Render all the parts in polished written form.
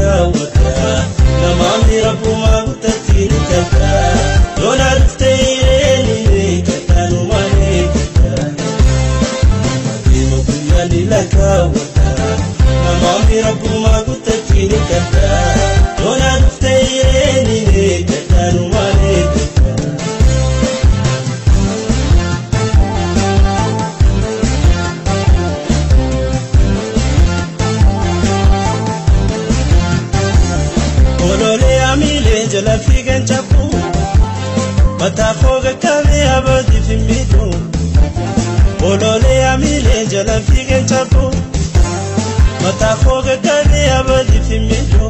lakkaawwata namaamni rabbumaa guddatti ni kadha yoona dhuftee hireeni eeggadha numaan eeggadha deema guyyaa ni lakkaawwata namaamni rabbumaa guddatti ni kadha yoona dhuftee hireeni eeggadha numaan eeggadha. Olole amilee jala fiigan cabbu mataa koo qaqqabee abadiif hin miidhu. Olole amilee jala fiigan cabbu mataa koo qaqqabee abadiif hin miidhu.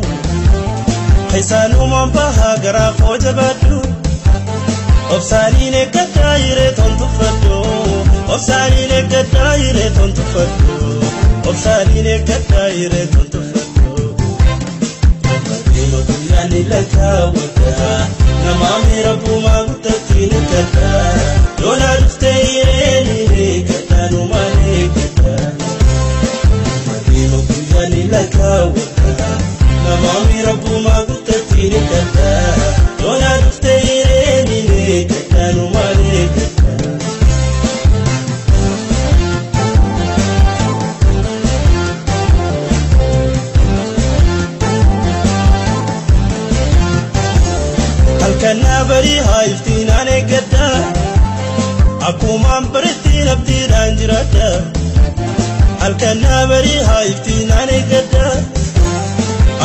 Keessaanumaan bahaa garaa koo jabaadhu obsaaniin eeggadhaa hiree tontufadhu obsaaniin eeggadhaa hiree tontufadhu obsaaniin eeggadhaa hiree tontufadhu. Deema guyyaa ni lakkaawwata namaamni rabbumaa guddatti ni kadha yoona dhuftee hireeni eeggadha numaan eeggadha. Deema guyyaa ni lakkaawwata namaamni rabbumaa guddatti ni kadha yoona dhuftee hireeni eeggadha numaan eeggadha. Halkanaa barii haa iftiinaan eeggadha akkumaan bareetti abdiidhaan jiraadha. Halkanaa barii haa iftiinaan eeggadha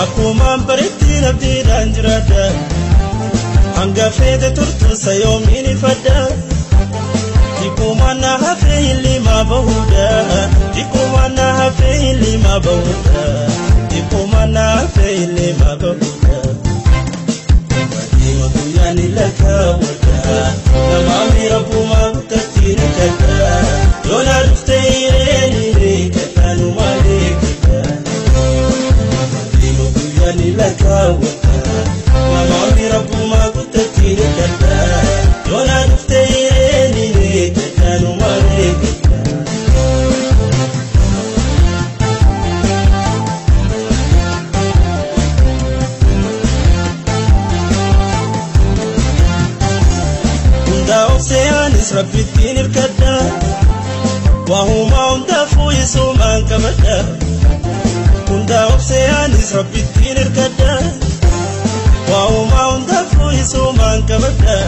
akkumaan bareetti abdiidhaan jiraadha. Hanga feete turtuusa yoomiin ifadha xiqqoomaan na hafee hilimaa bahuudha xiqqoomaan na hafee hilimaa bahuudha xiqqoomaan na hafee hilimaa bahuudha. Deema guyyaa ni lakkaawwata namaamni rabbumaa guddatti ni kadha yoona dhuftee hireeni eeggadha numaan eeggadha. Deema guyyaa ni lakkaawwata namaamni rabbumaa guddatti ni kadha yoona dhuftee hireeni eeggadha numaan eeggadha. Hundaa obseenis rabbittiin hirkadha waahumaa hundaafuu isumaan qabadha. Hundaa obseenis rabbittiin hirkadha waahumaa hundaafuu isumaan qabadha.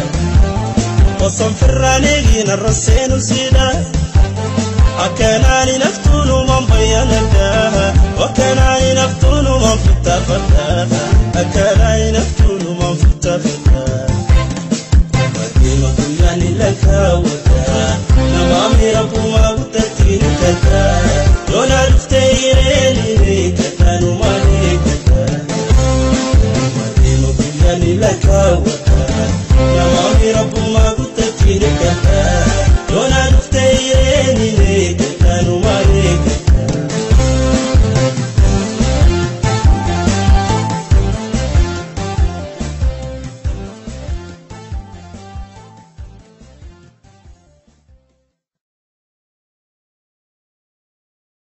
Osoon firraan eegiin arra seenu siidha akkanaan hin haftuunumaan bayyanadha akkanaan hin haftuunumaan futtaafadha akkanaan hin haftuunumaan futtaafadha. Deema guyyaa ni lakkaawwata namaamni rabbumaa guddatti ni kadha yoona dhuftee hiree.